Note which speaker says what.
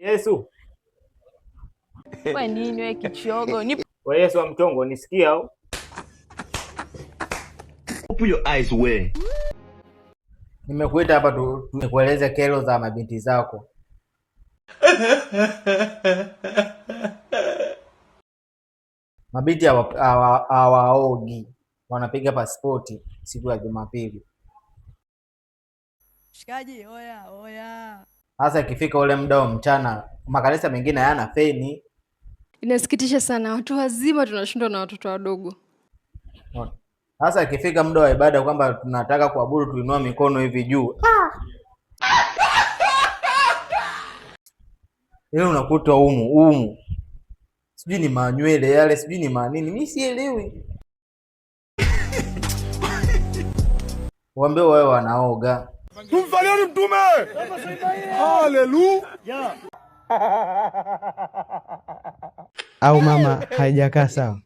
Speaker 1: Yesu.
Speaker 2: We nini we kichogo? Nipe
Speaker 1: We Yesu wa mtongo nisikia au?
Speaker 3: Open your eyes where?
Speaker 1: Nimekuita hapa nikueleze kero za mabinti zako. Mabinti hawaogi, wanapiga pasipoti siku ya Jumapili.
Speaker 4: Shikaji, oya oya.
Speaker 1: Sasa ikifika ule muda wa mchana, makanisa mengine hayana feni.
Speaker 5: Inasikitisha sana, watu wazima tunashindwa na watoto wadogo.
Speaker 1: Sasa ikifika muda wa ibada kwamba tunataka kuabudu, tuinua mikono hivi juu, Ile unakuta humu humu, sijui ni manywele yale, sijui ni manini, mi sielewi. Waambie wawe wanaoga.
Speaker 6: Tumsalieni Mtume. Haleluya.
Speaker 7: Au mama haijakaa sawa?